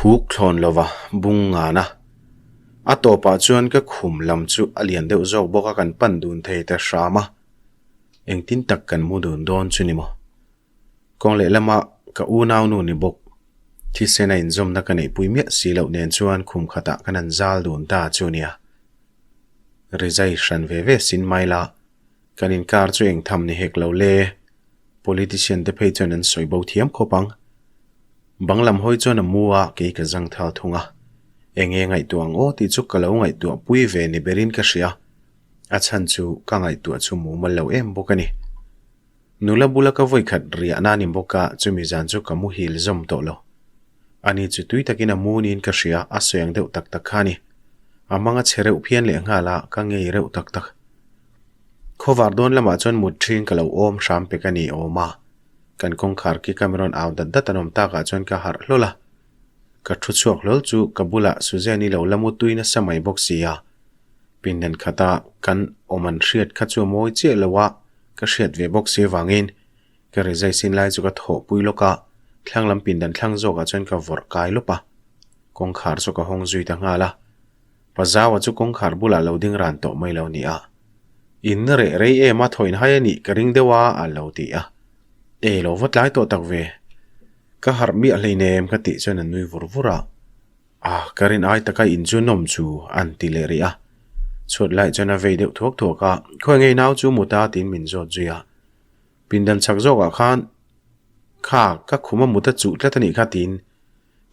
Huk thlawn lova bung ngan a. A tawpah chuan ka khum lam chu a lian deuh zawk bawk a kan pan dun thei ta hram a. Engtin tak kan mu dun dawn chu ni maw? Kawng lehlamah ka unaunu ni bawk. Thisen a inzawmna ka neihpui miah si loh nen chuan khum khatah kan han zal dun ta chu nia. Rizai hran ve ve sin mai la, kan inkar chu eng tham ni hek lo le. Politician te phei chuan an sawi bo thiam khawp ang. Bang lam hawi chuan a mu a, kei ka zang thal thung a. Enge ngaihtuah ang aw tih chu ka lo ngaihtuah pui ve ni berin ka hria. A chhan chu ka ngaihtuah chu mumal lo em bawk a ni. Nula bula ka vawi khat riahna a ni bawk a, chumi zan chu ka muhil zawm tawh lo. Ani chu tui takin a mu niin ka hria, a sawi ang deuh tak tak kha a ni. A mang a chhe reuh phian leh nghal a, ka ngei reuh tak tak. Khawvar dawn lamah chuan mut ṭhin ka lo awm hram pek a ni awm a. Kan kawngkhar khi ka rawn au dat dat an awm takah chuan ka harh hlawl a. Ka thu chhuak hlawl chu ka bulah Suzanne-i lo la mu tui nasa mai bawk si a. Pindan khata kan awm an hriat kha chu a mawi chiah lo a, ka hriat ve bawk si avangin ka rizai sin lai chu ka thawhpui lawk a, thlang lam pindan thlang zawkah chuan ka vawrh kai lawp a. Kawngkhar chu ka hawng zui ta nghal a. Pazaua chu kawngkhar bulah lo ding ran tawh mai lo nia. In reh rei em a thawin hai a nih ka ring deuh a, a lo ti a. E lo va tlai tawh tak ve. Ka harh miah hleinem ka tih chuan a nui vur vur a. Ah, ka rin ai taka in chu nawm chu an ti leh rih a. Chhuat lai chuan a vei deuh thuak thuak a, khawi ngei nau chu mu ta tiin min zawt zui a. Pindan chak zawkah khan kha ka khum a mut a chuh tlat a nih kha tiin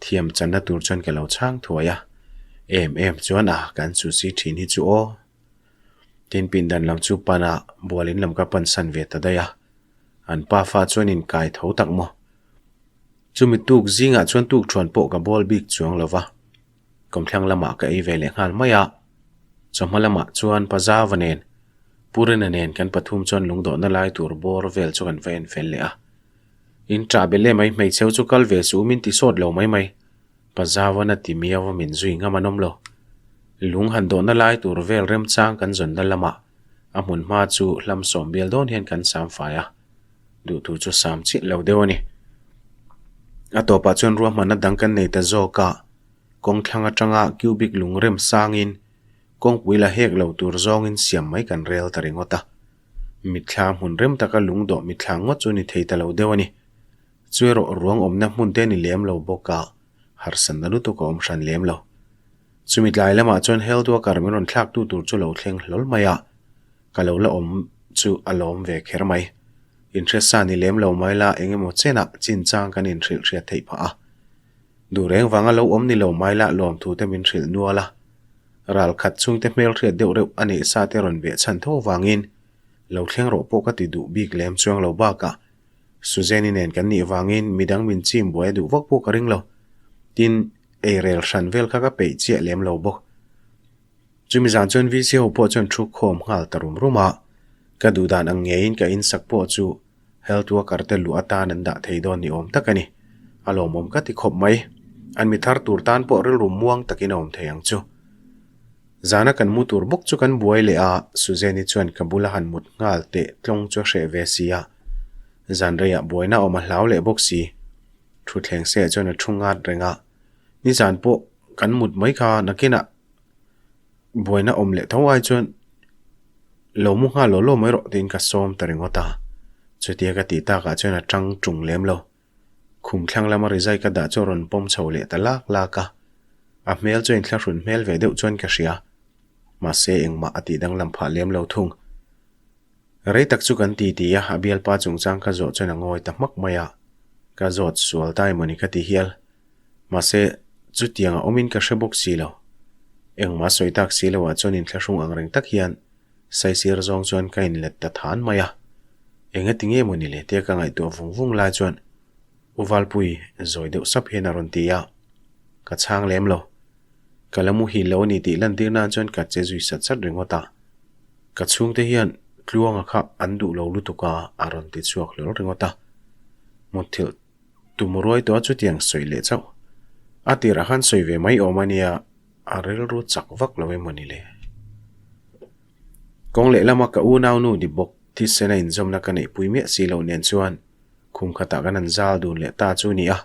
Thiam channa tur chuan ka lo chhang thuai a, em em chuan a kan chu si thin hi chu aw. Tin pindan lam chu pan a, bualin lam ka pan san ve ta daih a. An pa fa chuan in kai tho tak maw. Chumi tuk zingah chuan tuk thuan pawh ka bawl bik chuang lo va. Kawmthlang lamah ka ei ve leh nghal mai a. Chawhma lamah chuan Pazava nen, Purina nen kan pathum chuan lungdawhna lai tur bawr vel chu kan va en fel leh a. In ṭah belh le mai, hmeichheu chu kal ve suh min ti sawt lo mai mai. Pa Zauan a ti miau a min zui ngam an awm lo. Lung han dawhna lai tur vel remchang kan zawnna lamah a hmun hma chu hlam sawm bial dawn hian kan sam fai a, duhtu chu sam chiah lo deuh a ni. A tawpah chuan ruahmanna dang kan nei ta zawk a, kawng thlang atanga cubic lung rem sangin kawngpui la hek lo tur zawngin siam mai kan rel ta ringawt a. Mitthla hmun rem taka lungdawh mitthla ngawt chu ni thei ta lo deuh a ni. Chu erawh ruang awmna hmun te ni lem lo bawk a, harsatna lutuk a awm hran lem lo. Chumi tlai lamah chuan health worker min rawn thlak tu tur chu lo thleng hlawl mai a, ka lo la awm chu a lawm ve kher mai. Inhriatsa ni lem lo mai la eng emaw chenah chinchang kan inhrilh hriat theih phah a. Duh reng vanga lo awm ni lo mai la lawmthu te min hrilh nual a. Ral khat chhungte hmelhriat deuh reuh a neih sa te rawn beh chhan tho vangin lo thleng rawh pawh ka ti duh bik lem chuang lo bakah Suzanne-i nen kan nih vangin midang min chim buai a duh vak pawh ka ring lo. Tin, eirel hran vel kha ka peih chiah lem lo bawk. Chumi zan chuan VC ho pawh chuan thu khawm nghal ta rum rum a, ka duh dan ang ngeiin ka insak pawh chu Health worker te luh atan an dah thei dawn ni awm tak a ni. A lawmawm ka ti khawp mai. An mi thar tur tan pawh rilru muang takin a awm thei ang chu. Zana kan mu tur bawk chu kan buai leh a, Suzanne-i chuan ka bula han mut nghal teh tlawng chu a hreh ve si a. Zan reiah buaina awm a hlau leh bawk si. Thutthleng se chuan a thu ngat reng a. Nizan pawh kan mut mai kha nakinah buaina awm leh tho ai chuan lo mu nghal law law mai rawh tiin ka sawm ta ringawt a. Chutia ka tih takah chuan a tang tung lem lo. Khum thlang lama rizai ka dah chu a rawn pawm chho leh ta lak lak a. A hmel chu a inthlahrun hmel ve deuh chuan ka hria. Mahse engmah a tih danglam phah lem lo thung. Rei tak chu kan ti ti a, a bialpa chungchang ka zawh chuan a ngawi ta hmak mai a. Ka zawt sual ta emawni ka ti hial. Mahse, chutiang a awmin ka hre bawk si lo. Engmah sawi tak si loah chuan inthlahrung ang reng tak hian saisir zawng chuan ka inlet ta than mai a. Engati nge maw ni le tia ka ngaihtuah vung vung lai chuan U Valpui zawi deuh sap hian a rawn ti a. Ka chhang lem lo. Ka la muhil lo a ni tih lantir nan chuan ka che zui sat sat ringawt a. Ka chhungte hian Tluanga kha an duh lo lutuk a, a rawn ti chhuak hlawl ringawt a. Mutthilh Tum ruai tawh a chutiang sawi leh chauh. A tirah khan sawi ve mai awm a nia, a rilru chak vak lo emaw ni le. Kawng lehlama ka unau nu ni bawk thisen a inzawmna ka neihpui miah si lo nen chuan khum khatah kan han zal dun leh ta chu ni a.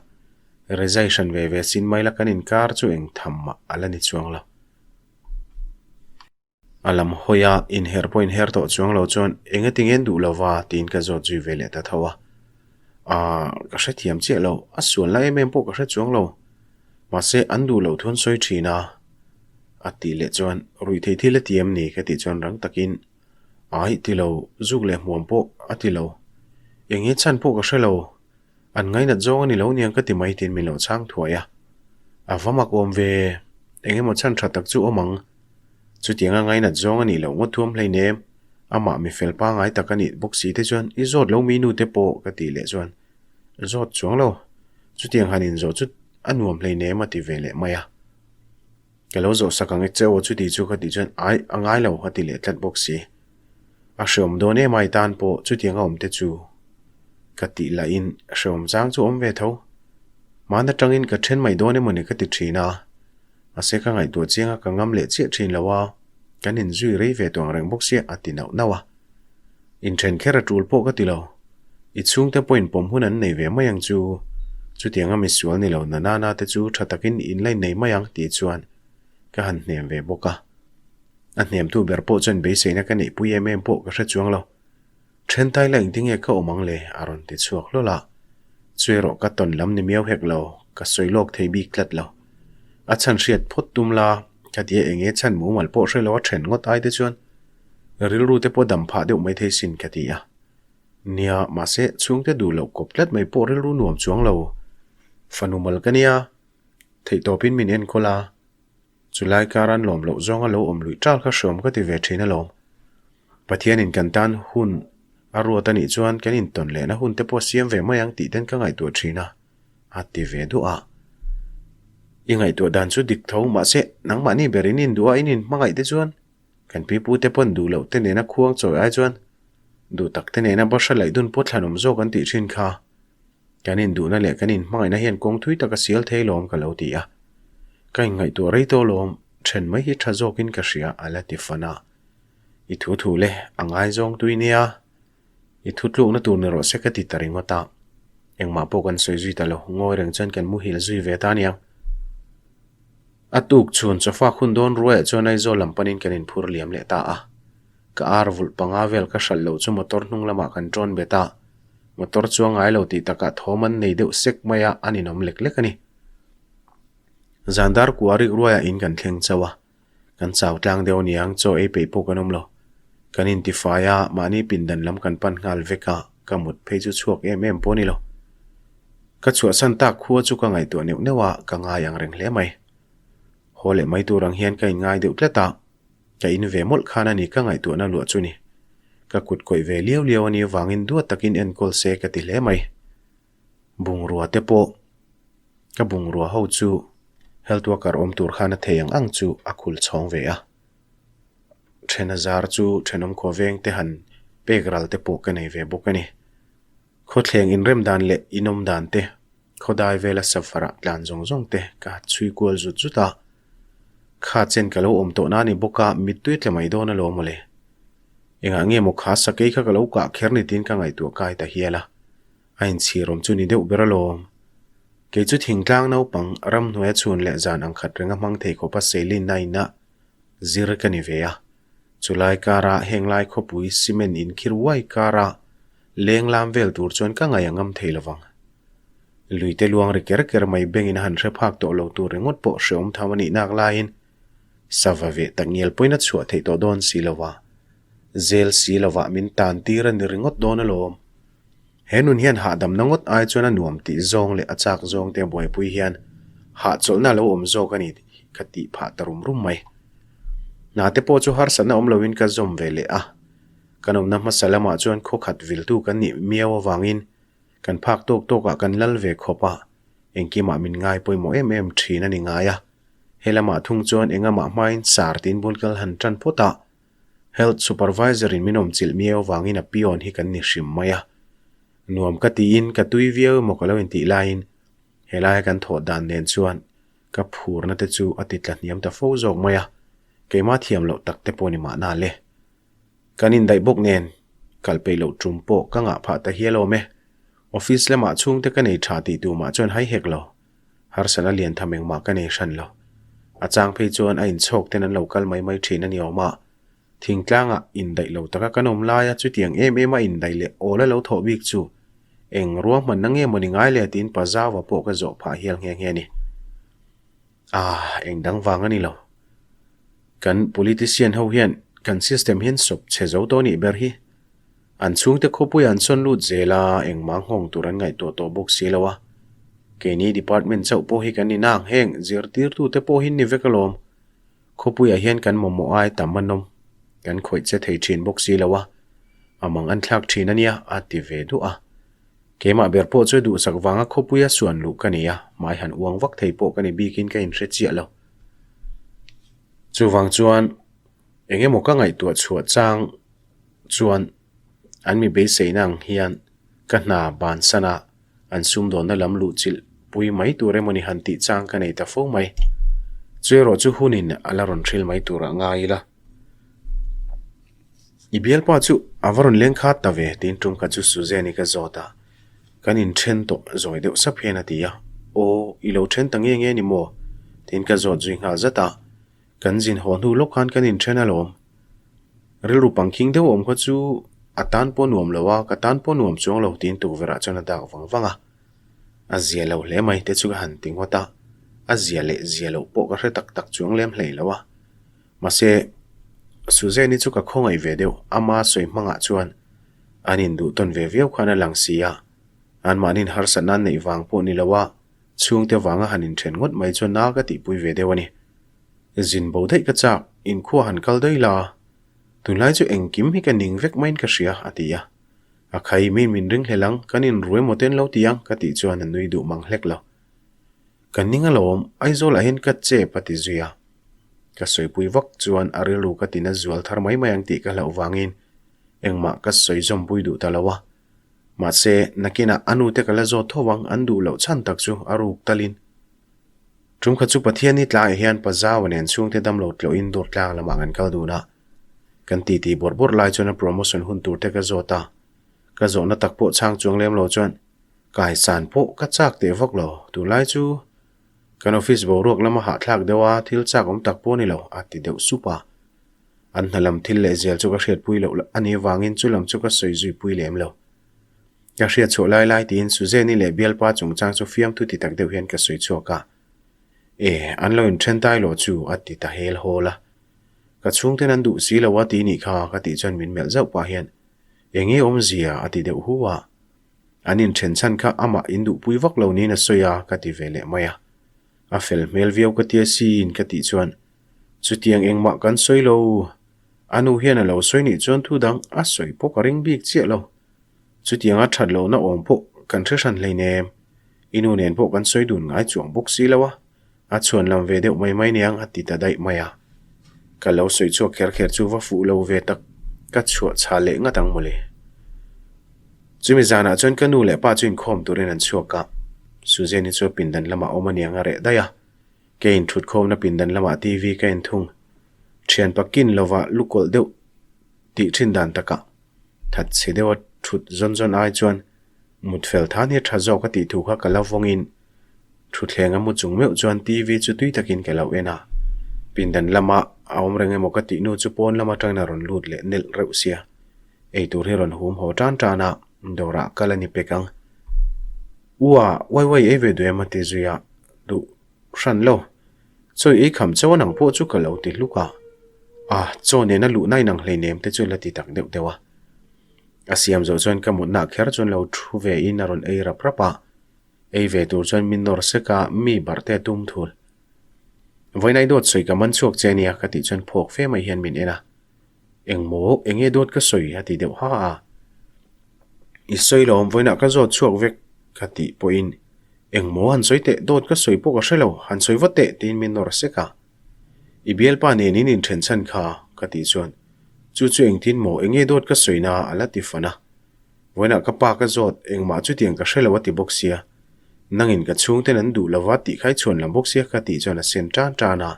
Rezai hran ve ve sin mai la kan inkar chu eng tham mah a la ni chuang lo. A lam hawi a, inher pawh inher tawh chuang lo chuan eng ati ngen duh lo va tiin ka zawt zui ve leh ta tho a. Aaa, ka hrethiam chiah lo, a sualna em em pawh ka hre chuang lo. Mahse, an duh loh thu an sawi thin a. A tih leh chuan, Ruih thei thil a ti em ni? ka tih chuan rang takin, Aih ti lo, zuk leh hmuam pawh a ti lo. Eng nge chhan pawh ka hre lo. An ngainat zawng a ni lo niang ka ti mai tiin min lo chhang thuai a. A va mak awm ve, eng emaw chhan tha tak chu awm ang. Chutianga ngainat zawng a nih loh ngawt thuam hleinem, amah mi fel pangai tak a nih bawk si te chuan i zawt lo mi nu te pawh ka tih leh chuan zawt chuang lo, chutiang han inzawh chu a nuam hleinem a ti ve leh mai a. Ka lo zawh sak ang e che aw chuti chu ka tih chuan ai a ngai lo a ti leh tlat bawk si. A hreawm dawn em ai tan pawh chutiang a awm te chu ka tih lahin hreawm chang chu awm ve tho. Hmaan atangin ka then mai dawn emaw ni ka ti thin a, mahse ka ngaihtuah chiang a ka ngam leh chiah thin lo a, kan inzui rei ve tawh ang reng bawk sia a ti nauh nauh a. Inthen kher a tul pawh ka ti lo. I chhungte pawhin pawm hun an nei ve mai ang chu. Chutianga misual ni lo na nana te chu tha takin in la innei mai ang tih chuan ka han hnem ve bawk a. A hnemtu ber pawh chuan beiseina ka neihpui em em pawh ka hre chuang lo. Then tai la engtinge ka awm ang le? a rawn ti chhuak hlawl a. Chu erawh ka tawn lam ni miau hek lo, ka sawi lawk thei bik tlat lo. A chhan hriat phawt tum la, ka tia enge chhan mumal pawh hre lo a then ngawt ai te chuan rilru te pawh dam phah deuh mai thei sin ka ti a. Nia, mahse chhungte duh loh kawp tlat mai pawh rilru nuam chuang lo. Fanu mal ka nia, theihtawpin min enkawl a. Chulai kar an lawm loh zawnga lo awm luih ṭal kha hreawm ka ti ve ṭhin alawm. Pathianin kan tan hun a ruat a nih chuan kan intawn lehna hun te pawh siam ve mai ang tih ten ka ngaihtuah ṭhin a, a ti ve duah a. I ngaihtuah dan chu dik tho mahse nangmahni ber in induh a in inhmangaih te chuan kan pipu te pawn duh loh te nena khuang chawi ai chuan duh tak te nena bahra laih dun pawh thlanawm zawk an tih ṭhin kha. Kan induhna leh kan inhmangaihna hian kawng thui tak a sial thei lawm ka lo ti a. Ka inngaihtuah rei tawh lawm, then mai hi tha zawkin ka hria a la ti fan a. I thu thu le, a ngaizawng tui nia. I thu tlukna tur ni rawh se ka ti ta ringawt a. Engmah pawh kan sawi zui ta lo, ngawi reng chuan kan muhil zui ve ta aniang. A tuk chhun chawfak hun dawn ruaiah chuan Aizawl lam panin kan inphur liam leh ta a. Ka ar vulh panga vel ka hralh loh chu motor hnung lamah kan ṭawn bet a. Motor chuang ngai lo tih takah thawm an nei deuh sek mai a, an inawm lek lek a ni. Zan dar kua rik ruaiah in kan thleng chauh a, kan chau tlang deuh aniang chaw ei peih pawh kan awm lo. Kan intifai a, mahni pindan lam kan pan nghal vek a, ka mut phei chu chhuak em em pawh a ni lo. Ka chhuahsan tak khua chu ka ngaihtuah neuh neuh a, ka ngai ang reng hle mai. Haw leh mai tur ang hian ka inngai deuh tlat a. Ka in ve mawlh khan a ni ka ngaihtuahna luah chu ni. Ka kut kawih ve liau liau a nih avangin duat takin enkawl se ka ti hle mai. Bungrua te pawh ka bungrua ho chu health worker awm tur khan a thei ang ang chu a khul chhawng ve a. Thena zar chu thenawm khaw veng te han pek ral te pawh ka nei ve bawk a ni. Khawthleng inrem dan leh inawm dan te Khawdai vela safarah tlan zawng zawng te ka chhui kual zut zut a, kha chen ka lo awm tawh na ni bawk a, mittui tla mai dawn alawm mawle. Engah nge maw kha sakei kha ka lo kah kher ni tiin ka ngaihtuah kai ta hial a, a inchhir awm chu ni deuh ber alawm. Kei chu thingtlang naupang ramhnuaia chhun leh zan ang khat renga hmang thei khawpa Selina ina zir ka ni ve a, chulai kara henglai khawpui cement inkhir uai kara leng lam vel tur chuan ka ngaih a ngam thei lovang. Luite luang ri ker ker mai bengin a han hre phak tawh lo tur ringawt pawh hreawm tham a nih nak laiin sava ve tak ngial pawhin a chhuah theih tawh dawn si lova, zel si lovah min tan tir a ni ringawt dawn alawm. He nun hian hahdamna ngawt ai chuan a nuam tih zawng leh a chak zawng te a buaipui hian hahchawlhna a lo awm zawk a ni ka tih phah ta rum rum mai. Hna te pawh chu harsatna awm loin ka zawm ve leh a, kan awmna hmasa lamah chuan khawkhat viltu kan nih miau avangin Kan phak tawk tawkah kan lal ve khawp a, engkimah min ngai pawimawh em em thin a ni ngai a. He lamah thung chuan engamah hmain sar tiin bul kal han tan phawt a, Health Supervisor in min awm chilh miau vangin a peon hi kan ni hrim mai a. Nuam ka tiin ka tui viau emaw ka lo intih laiin helaia kan thawh dan nen chuan ka phurna te chu a ti tla hniam ta fo zawk mai a, keimah thiam loh tak te pawh ni mahna le. Kan indaih bawk nen, kal peih loh tum pawh ka ngah phah ta hial awm e. Office lamah chhungte ka nei tha tih tumah chuan hai hek lo. Harsatna lian tham engmah ka nei hran lo. A chang phei chuan a inchhawk ten an lo kal mai mai thin a ni awm a. Thingtlangah indaih lo taka kan awm laia chutiang em em a indaih leh awl a lo thawh bik chu eng ruahmanna nge maw ni ngai le tiin pa Zauva pawh ka zawh phah hial nghe nghe a ni. Ah, eng dang vang a ni lo. Kan politician ho hian kan system hian sawp chhe zo tawh nih ber hi. An chhungte khawpuiah an sawn lut zel a, engmah nghawng tur an ngaihtuah tawh bawk si lo a. Keini department chauh pawh hi kan ni nang, heng zirtirtute pawh hi ni vek alawm. Khawpuiah hian kan mamawh ai tam an awm, kan khawih che thei thin bawk si lo a, a mang an thlak thin a nia, a ti ve duah a. Keimah ber pawh chu duhsak vanga khawpuia suan luh ka ni a, hmai han uang vak thei pawh ka ni bikin ka inhre chiah lo. Chuvang chuan eng emaw ka ngaihtuah chhuah chang chuan an mi beiseina ang hian ka hna bansan a, an sumdawnna lam luh chilh pui mai tur emawni han tih chang ka nei ta fo mai. Chu erawh chu hunin a la rawn hril mai turah ngai ila. I bialpa chu a va rawn leng khat ta ve tiin tum kha chu Suzanne-i ka zawt a, kan inthen tawh zawi deuh sap hian a ti a, Aw, i lo then ta nge nge ni maw? tiin ka zawt zui nghal zat a, kan zin haw hnu lawk khan kan inthen alawm. Rilru pangkhing deuh awm kha chu a tan pawh nuam lo a, ka tan pawh nuam chuang lo tiin tukverh ah chuan a dak vang vang a. A zia lo hle mai te chu ka han ti ngawt a, a zia leh zia loh pawh ka hre tak tak chuang lem hlei lo a. Mahse, Suzanne-i chu ka khawngaih ve deuh, ama sawi hmangah chuan an induh tawn ve viau khan a lang si a, anmahniin harsatna an neih vang pawh ni lo a, chhungte vanga han inthen ngawt mai chuan na ka tihpui ve deuh a ni. Zin bo daih ka chak, inkhua han kal daih la, tunlai chu engkim hi ka ning vek maiin ka hria, a ti a. A khai, mi min ringhlel ang, kan inru emaw te an lo ti ang, ka tih chuan a nui duh mang hlek lo. Ka ning alawm, Aizawlah hian ka chep a ti zui a. Ka sawipui vak chuan a rilru ka tina zual thar mai mai ang tih ka hlauh vangin engmah ka sawi zawmpui duh ta lo a. Mahse, nakinah a nute ka la zawt tho ang, an duh loh chhan tak chu a ruk talin. Tum kha chu Pathian hi tlaiah hian pa Zaua nen chhungte damlo tlawhin dawr tlang lamah kan kal dun a. Kan titi bawrh bawrh lai chuan a promotion hun tur te ka zawt a. Ka zawhna tak pawh chhang chuang lem lo chuan Kaisan pawh ka chak teh vak lo, tunlai chu kan office boruak lama hahthlak deuh a, thil chak awm tak pawh a ni lo, a ti deuh sup a. An hna lam thil leh zel chu ka hriatpui loh a nih avangin chu lam chu ka sawi zui pui lem lo. Ka hriat chhuah lai lai tiin Suzanne-i leh bialpa chungchang chu fiamthu ti tak deuh hian ka sawi chhuak a. E, an lo inthen tai lo chu, a ti ta hel hawl a. Ka chhungten an duh si lo a ti nih kha, ka tih chuan min melh zauh pah hian, Enge awmzia? a ti deuh hu a. An inthen chhan kha amah induhpui vak lo niin a sawi a, ka ti ve leh mai a. A fel hmel viau ka tia siin ka tih chuan, Chutiang engmah kan sawi lo. A nu hian a lo sawi nih chuan thu dang a sawi pawh ka ring bik chiah lo. Chutianga that lohna awm pawh kan hre hran hleinem. I nu nen pawh kan sawi dun ngai chuang bawk si lo a. A chhuan lam ve deuh mai mai niang a ti ta daih mai a. Ka lo sawi chhuak kher kher chu va fuh lo ve tak, ka chhuah chhah leh ngat ang mawle. Chumi zanah chuan ka nu leh pa chu inkhawm turin an chhuak a, Suzanne-i chu a pindan lamah awm aniang a reh daih a. Ke inthutkhawmna pindan lamah TV ka en thung. Thianpa kin lova lukawlh deuh tih thin dan takah that chhe deuha thut zawn zawn ai chuan mut fel than hi a tha zawk a tih thu kha ka la vawngin Thutthleng a mu chung meuh chuan TV chu tui takin ka lo en a. Pindan lama a awm reng emaw ka tih nu chu pawn lam atangin a rawn lut leh nelh reuh sia. Eitur hi rawn hum haw tan tan a, dawrah kal a ni pek ang. Ua, uai uai ei ve duh em a ti zui a, duh hran lo. Chawi ei kham chauh a nang pawh chu ka lo ti hluk a. A, chaw nena luhna inang hleinem te chu la ti tak deuh deuh a. A siam zawh chuan ka mutna kher chuan lo thu ve in a rawn ei rap rap a. Ei ve tur chuan min nawr sek a, mi barh te a tum thul. Vawiinai dawt sawi ka man chhuak che ania ka tih chuan phawk fe mai hian min en a. Engmaw, enge dawt ka sawi a ti deuh ha a. I sawi lo awm vawiinah ka zawt chhuak vek ka tih pawhin engmaw han sawi teh, dawt ka sawi pawh ka hre lo, han sawi vat teh tiin min nawr sek a. I bialpa nen in inthen chhan kha ka tih chuan chu chu engtin maw, enge dawt ka sawi na a la ti fan a. Vawiinah ka pa ka zawt, engmah chutiang ka hre lo a ti bawk sia. Nangin ka chhungten an duh lova tih kha i chhuan lam bawk sia ka tih chuan a sen tan tan a.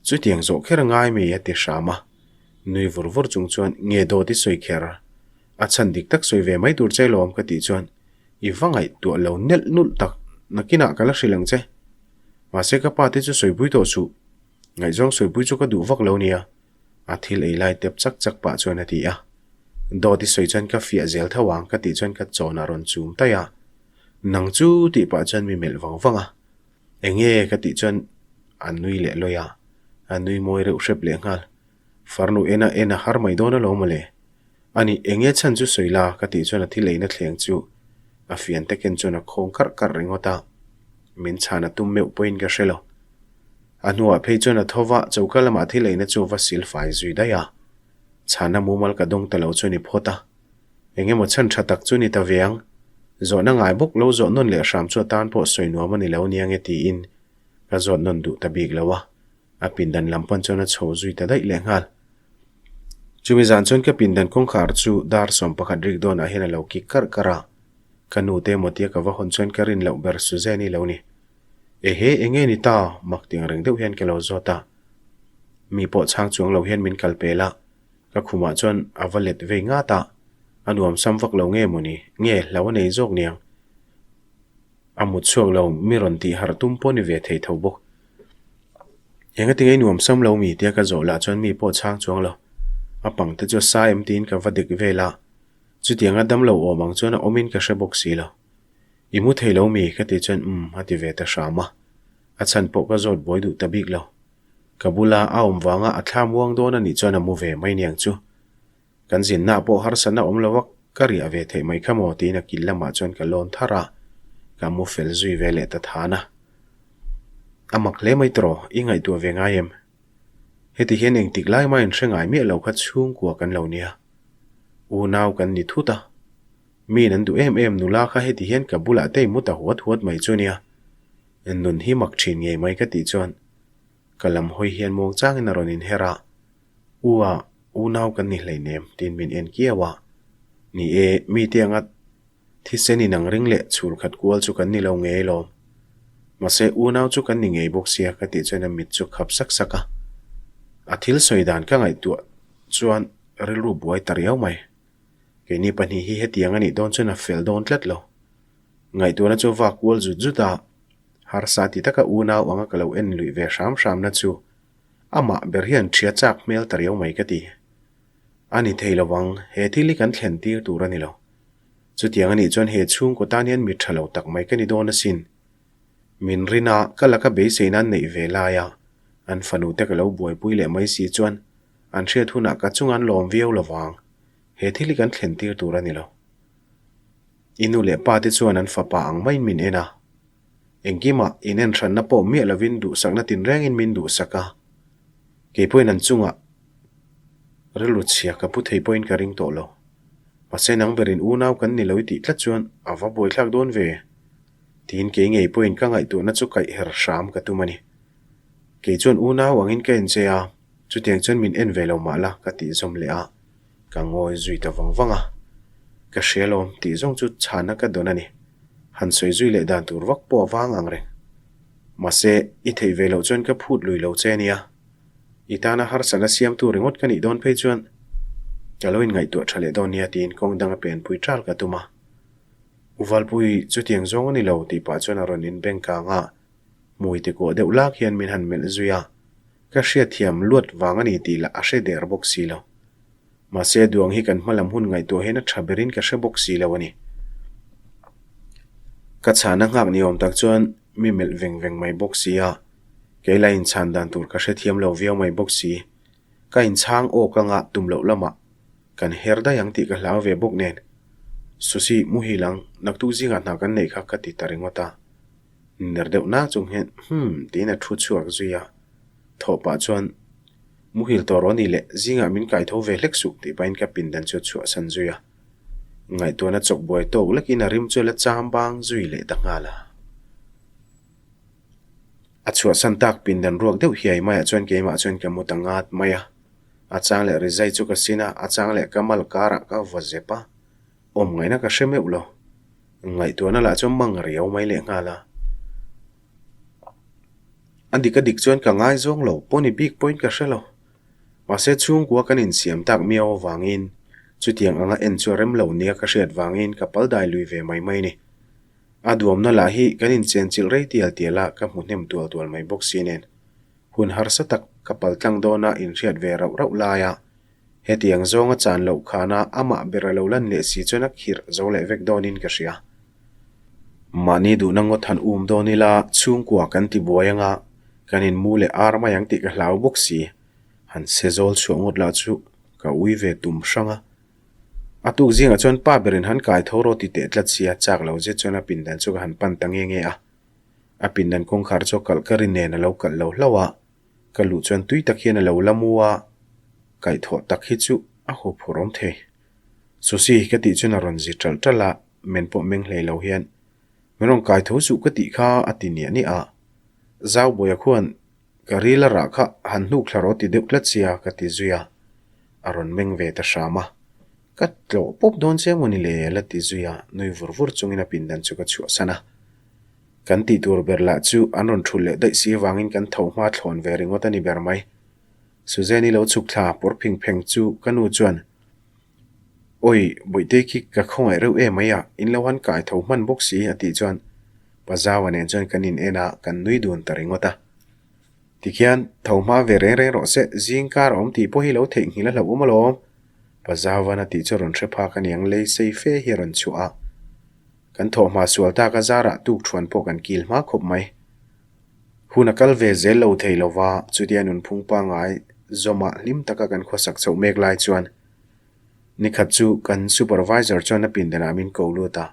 Chutiang zawh kher a ngai mai a ti hram a. Nui vur vur chung chuan nge dawt i sawi kher? A chhan dik tak sawi ve mai tur che lawm ka tih chuan i va ngaihtuah lo nelh nulh tak. nakinah ka la hrilh ang che. Mahse ka pa te chu sawipui tawh suh. Ngaihzawng sawipui chu ka duh vak lo nia. A thil ei lai tep chak chak pah chuan a ti a. Dawt i sawi chuan ka fiah zel tho ang ka tih chuan ka chawnah rawn chum taih a. Nang chu tih pah chuan mi melh vang vang a. Enge ka tih chuan a nui leh lawi a. A nui mawi reuh hrep leh nghal. Farnu en a en a har mai dawn alawm mawle. Ani enge chhan chu sawi la ka tih chuan a thil eina thleng chu a fian te ken chuan a khawng karh karh ringawt a. Min chhan a tum meuh pawhin ka hre lo. A hnuah phei chuan a tho va, choka lamah thil eina chu a va sil fai zui daih a. Chhana mumal ka dawng ta lo chu a ni phawt a. Eng emaw chhan tha tak chu ni ta ve ang. Zawhna ngai bawk lo zawh nawn leh hram chu a tan pawh sawi nuam a ni lo nia nge tiin ka zawt nawn duh ta bik lo a. A pindan lam pan chuan a chho zui ta daih leh nghal. Chumi zan chuan ka pindan kawngkhar chu dar 11 rik dawnah hian a lo kik karh karh a. Ka nu te emaw tia ka va hawn chuan ka rin loh ber Suzanne-i lo ni. Ehe, enge ni ta? Mak tiang reng deuh hian ka lo zawt a. Mi pawh chhang chuang lo hian min kal pel a, ka khumah chuan a va let vei ngat a. A nuam sam vak lo nge mawni? Nge hlo a nei zawk niang? A mut chhuak lo, mi rawn tih harh tum pawh ni ve thei tho bawk. Engati ngei nuam sam lo mi tia ka zawh lah chuan mi pawh chhang chuang lo. A pang te chu a sa em tiin ka va dek vel a. Chutianga damlo awm ang chuan a awmin ka hre bawk si lo. I mu thei lo mi? Ka tih chuan umm a ti ve ta hram a. A chhan pawh ka zawt buai duh ta bik lo. Ka bula a awm vanga a thla muang dawn a nih chuan a mu ve mai niang chu. Kan zinna pawh harsatna awm lo a ka riah ve theih mai kha maw tiin a kil lamah chuan ka lawn thar a, ka mu fel zui ve leh ta than a. A mak hle mai tawh, i ngaihtuah ve ngai em? Heti hian engtik lai mah inhre ngai miah lo kha chhungkua kan lo nia. Unau kan ni thut a. Miin an duh em em nula kha heti hian ka bulah te i mu ta huat huat mai chu nia. Nun hi mak thin ngei mai ka tih chuan ka lam hawi hian muang changin a rawn inher a, U a, unau kan ni hleinem tiin min en kiau a. Ni e, mite anga thisen inang ring leh chhul khat kual chu kan ni lo ngei lawm. Mahse unau chu kan ni ngei bawk sia ka tih chuan a mit chu khap sak sak a. A thil sawi dan ka ngaihtuah chuan rilru buai ta riau mai. Keini pahnih hi hetiang a nih dawn chuan a fel dawn tlat lo. Ngaihtuahna chu va kual zut zut a, harsa ti taka unau anga ka lo en luih ve hram hramna chu amah ber hian ṭhia chak hmel ta riau mai ka ti. A ni thei lo vang, he thil hi kan thlen tir tur a ni lo. Chutiang a nih chuan he chhungkaw tan hian mi ṭha lo tak mai ka ni dawn asin. Min rin a, ka laka beisei nan neih ve lai a, an fanu te ka lo buaipui leh mai si chuan an hriat hunah ka chunga an lawm viau lo vang. He thil hi kan thlen tir tur a ni lo. I nu leh pa te chuan an fapa ang maiin min en a. Engkimah in en hranna pawh miah lovin duhsakna tinrengin min duhsak a. Kei pawhin an chungah rilru chhia ka pu thei pawhin ka ring tawh lo. Mahse nang berin unau kan ni lo i tih tlat chuan a va buaithlak dawn ve. Tiin kei ngei pawhin ka ngaihtuahna chu kaih her hram ka tum a ni. Kei chuan unau angin ka en che a, chutiang chuan min en ve lo mah la ka tih zawm leh a. Ka ngawi zui ta vang vang a, ka hria lawm tih zawng chu chhana ka dawn a ni. Han sawi zui leh dan tur vak pawh a vang ang reng. Mahse, i theih ve loh chuan ka phut lui lo che a nia. I tana harsatna siamtu ringawt ka nih dawn phei chuan ka lo inngaihtuah tha leh dawn nia tiin kawng danga penpui ṭal ka tum a. U Valpui, chutiang zawng a ni lo tih pah chuan a rawn inbeng kang a, hmui tikuah deuh lak hian min han melh zui a. Ka hriatthiam luat vang a ni tih lah a hre der bawk si lo. Mahse duang hi kan hmalam hun ngaihtuah hian a tha berin ka hre bawk si lo a ni. Ka chhana nghak ni awm tak chuan mi melh veng veng mai bawk si a, kei la inchhan dan tur ka hrethiam lo viau mai bawk si. Ka inchhang awk anga tum loh lamah kan her daih ang tih ka hlau ve bawk nen. Susi, muhil ang, naktuk zingah hna kan neih kha ka ti ta ringawt a. Ner deuh nak chung hian hmm tiin a thu chhuak zui a, thawh pah chuan muhil tawh rawh ni leh zingah min kai tho ve hlek suh tih pahin ka pindan chu a chhuahsan zui a. Ngaihtuahna chawk buai tawk lekin a rim chu a la cham bang zui leh ta nghal a. A chhuahsan tak pindan ruak deuh hiai maiah chuan keimah chuan ka mu ta ngat mai a. A chang leh rizai chu ka sin a, a chang leh ka mal karah ka vaw zep a. Awm ngaihna ka hre meuh lo. Ngaihtuahna lah chuan mang riau mai leh nghal a. A dik a dik chuan ka ngaizawng lo pawh ni bik pawhin ka hre lo. Mahse chhungkua kan insiam tak miau avangin chutiang anga en chu a rem lo nia ka hriat vangin ka pal dai lui ve mai mai ni. A duamna lah hi kan inchenchilh rei tial tial a, ka hmu hnem tual tual mai bawk si nen. Hun harsa tak ka paltlang dawna inhriat ve rauh rauh laia hetiang zawnga chan loh khana amah ber a lo lan leh si chuan a khirh zo leh vek dawnin ka hria. Mahni duhna ngawt han um dawn ila chhungkua kan ti buai anga kan inmu leh ar mai ang tih ka hlau bawk si. Han se zawl chhuah ngawt lah chu ka ui ve tum hrang a. A tuk zingah chuan pa berin han kai tho rawh ti teh tlat sia chak lo zet chuan a pindan chu ka han pan ta nge nge a. A pindan kawngkhar chu a kalh ka ri nen a lo kalh lo hlauh a, ka luh chuan tui tak hian a lo la mu a, kaihthawh tak hi chu a huphurh awm thei. Susi ka tih chuan a rawn zi ṭalh ṭalh a, men pawh meng hlei lo hian, Min rawn kai tho suh ka tih kha a ti niah niah a. Zaubawiah khuan Ka ril a rah kha han hnuk thla rawh ti deuh tlat sia ka ti zui a, a rawn meng ve ta hram a. Ka tlawh pawp dawn che maw ni le la ti zui a, nui vur vur chungin a pindan chu ka chhuahsan a. Kan tih tur ber lah chu an rawn thulh leh daih si avangin kan tho hma thlawn ve ringawt a ni ber mai. Suzanne-i lo chhuk thla pawr phing pheng chu ka nu chuan, Awi, Bawihtei khi ka khawngaih reuh em mai a, in lo han kai tho hman bawk si a tih chuan Pazaua nen chuan kan in en a, kan nui dun ta ringawt a. Tikhian, tho hma ve reng reng rawh se, zing kar a awm tih pawh hi lo theihnghilh a hlauh awm alawm. Pazauvan a tih chu rawn hre phak a niang lei sei fe hi a rawn chhuah a. Kan thawh hma sual tak a zarah tuk thuan pawh kan kil hma khawp mai. Hun a kal ve zel lo thei lo va, chutia nunphung pangngai zawmah hlim taka kan khawsak chhoh mek lai chuan nikhat chu kan supervisor chuan a pindanah min ko lut a.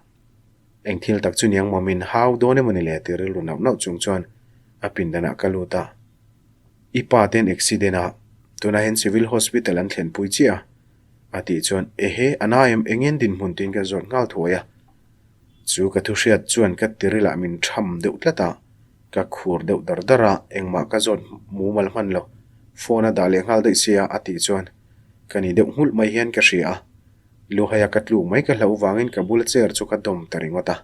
Eng thil tak chu niang maw min hau dawn emaw ni le ti rilru nauh nauh chung chuan a pindanah ka lut a. I pa ten accident a, tunah hian civil hospital an thlenpui chiah a, a tih chuan ehe a na em engin dinhmun tiin ka zawt nghal thuai a. Chu ka thu hriat chuan ka tirilah min tham deuh tlat a, ka khur deuh dar dar a, engmah ka zawt mumal hman lo, phone a dah leh nghal daih sia a tih chuan ka ni deuh nghulh mai hian ka hria a, luhaia ka tluk mai ka hlauh vangin ka bula chair chu ka dawm ta ringawt a,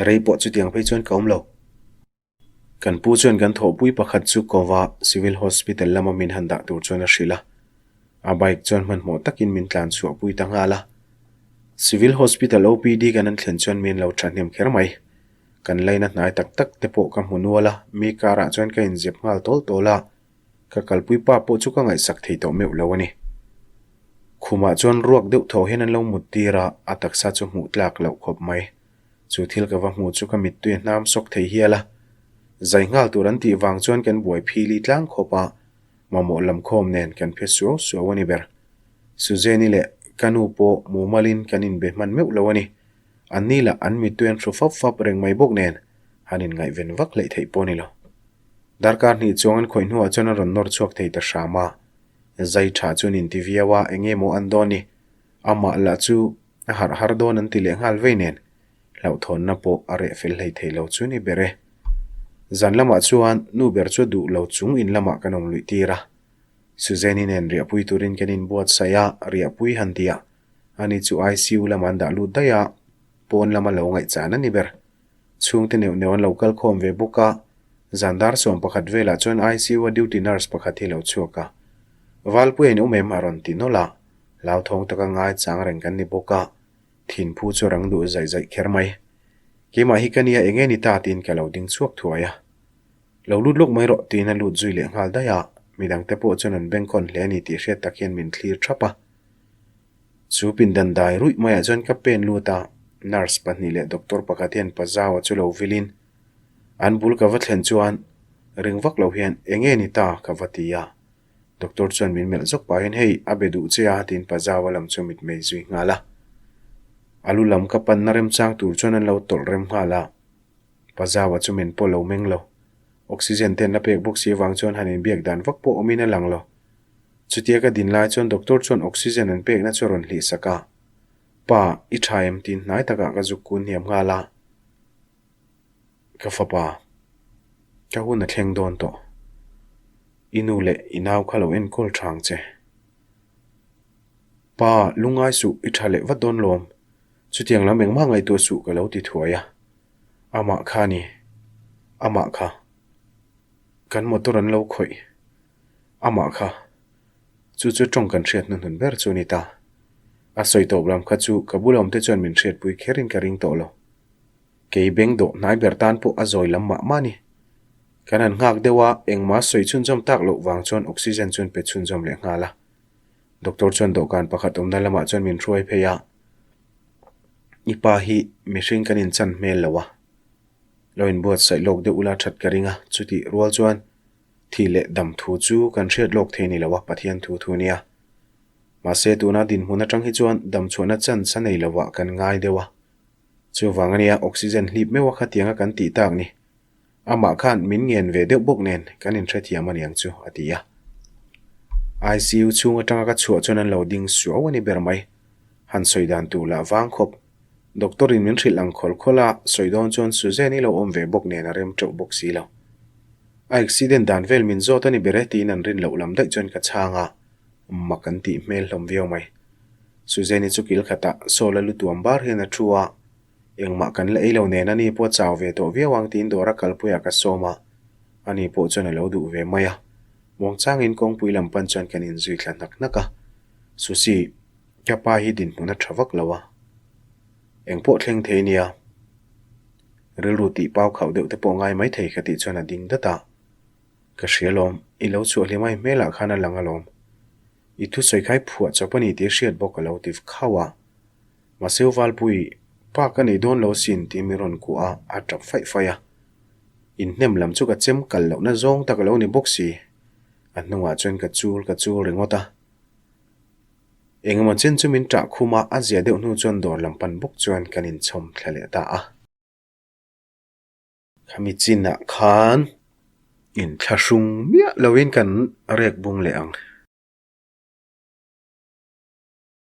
rei pawh chutiang phei chuan ka awm lo. Kan pu chuan kan thawhpui pakhat chu kova Civil Hospital lama min han dah tur chuan a hrilh a. A bike chuan hmanhmawh takin min tlan chhuahpui ta nghal a. Civil Hospital OPD kan an thlen chuan min lo thahnem kher mai. Kan laina hnai tak tak te pawh ka hmu nual a, mi karah chuan ka inzep nghal tawl tawl a. Ka kalpui pa pawh chu ka ngaihsak thei tawh meuh lo a ni. Khumah chuan ruak deuh thaw hian an lo mut tir a, a taksa chu hmuh tlak loh khawp mai. Chu thil ka va hmuh chu ka mittui a hnam sawk thei hial a. Zai nghal tur an tih vang chuan kan buai phili tlang khawp a, mamawh lam khawm nen kan phe suau suau a ni ber. Suzanne-i leh ka nu pawh mumalin kan inbe hman meuh lo a ni. Anni lah an mittui an hru fap fap reng mai bawk nen han inngaihven vak hleih theih pawh a ni lo. Darkar hnih chuang an khawih hnuah chuan an rawn nawr chhuak thei ta hram a. Zai tha chu an inti viau a, eng nge maw an dawn ni? Amah lah chu A harh har dawn an ti leh nghal vei nen, hlauhthawnna pawh a reh fel hlei thei lo chu ni ber e. Zan lamah chuan nu ber chu a duh lo chung in lamah kan awm luih tir a. Suzanne-i nen riahpui turin kan inbuatsaih a, riahpui han ti a, ani chu ICU lamah an dah lut daih a, pawn lama lo ngaihchan a ni ber. Chhungte neuh neuh an lo kal khawm ve bawk a, zan dar 11 velah chuan ICU a duty nurse pakhat hi a lo chhuak a. Valpuia in awm em a rawn ti nawlh a. Hlauthawng taka ngai chang reng kan ni bawk a, thinphu chu rang duh zaih zaih kher mai. Keimah hi ka nia eng nge ni ta tiin ka lo ding chhuak thuai a. Lo lut lawk mai rawh tiin a lut zui leh nghal daih a, midangte pawh chuan an bengkhawn hle a ni tih hriat tak hian min thlir thap a. Chu pindan dai ruih maiah chuan ka pen lut a, nurse pahnih leh doctor pakhat hian Pazaua chu lo vilin an bul ka va thlen chuan ring vak lo hian eng nge ni ta ka va ti a. Doctor chuan min melh zawk pahin hei a be duh che a tiin Pazaua lam chu mit mei zui nghal a. A lu lam ka panna remchang tur chuan an lo tawlh rem nghal a. Pazaua chu min pawh lo meng lo. Oxygen te an la pek bawk si avang chuan han inbiak dan vak pawh awmin a lang lo. Chutia ka din lai chuan doctor chuan oxygen an pekna chu a rawn hlih sak a. Pa, i tha em tiin hnai takah ka zuk kun hniam nghal a. Ka fapa, ka hun a thleng dawn tawh. I nu leh i nau kha lo enkawl tha ang che. Pa, lungngai suh, i tha leh vat dawn lawm. Chutiang lam engmah ngaihtuah suh ka lo ti thuai a. Amah kha ni. Amah kha. Kan motor an lo khawih. Amah kha. Chu chu tawng kan hriat hnuhnun ber chu a ni ta. A sawi tawp lam kha chu ka bula awmte chuan min hriatpui kherin ka ring tawh lo. Kei beng dawh hnai ber tan pawh a zawi lam mah mah a ni. Kan han nghak deuh a, engmah sawi chhunzawm tak loh vang chuan oxygen chuan pe chhunzawm leh nghal a. Doctor chuan dawhkan pakhat awmna lamah chuan min hruai phei a, I pa hi mihring kan inchan hmel lo a, lo inbuatsaih lawk deuh ula that ka ring a, chutih rual chuan thi leh dam thu chu kan hriat lawk thei ni lo a, Pathian thu thu nia. Mahse tuna dinhmun atang hi chuan damchhuahna chance a nei lovah kan ngai deuh a. Chuvang ania oxygen hlip meuh a khatianga kan tih tak ni. Amah khan min ngen ve deuh bawk nen kan inhrethiam aniang chu, a ti a. ICU chhung atanga ka chhuah chuan an lo ding suau a ni ber mai. Han sawi dan tur lah vang khawp. Doctor in min hrilh ang khawl khawl a, sawi dawn chuan Suzanne i lo awm ve bawk nen a rem teuh bawk si lo. A accident dan vel min zawt a ni ber e tiin an rin loh lam daih chuan ka chhang a, mak an tih hmel hlawm viau mai. Suzanne i chu kil khatah Saul a lu tuam bar hian a thu a. Engmah kan la ei lo nen ani pawh chau ve tawh viau ang tiin dawr a kalpuiah ka sawm a, ani pawh chuan a lo duh ve mai a. Muangchangin kawngpui lam pan chuan kan inzui thla hnak hnak a. Susi, ka pa hi dinhmun a tha vak lo a, engpawh thleng thei nia, rilru tih pau khauh deuh te pawh ngai mai thei ka tih chuan a ding dat a. Ka hria lawm, i lo chhuah hlim a i hmelah khan a lang alawm. I thusawi kha i phuah chawp a ni tih hriat bawk a lo ti khauh a. Mahse u Valpui, pa ka nei dawn lo sin tih min rawn kuah a, a tap faih faih a. Inhnem lam chu ka chem kal lohna zawng tak a lo ni bawk si. A hnungah chuan ka chul ka chul ringawt a. Engemaw chen chu min ṭah khum a, a zia deuh hnu chuan dawr lam pan bawk chuan kan inchhawm thla leh ta a. Khami chinah khan inthlahrung miah loin kan rek bung leh ang.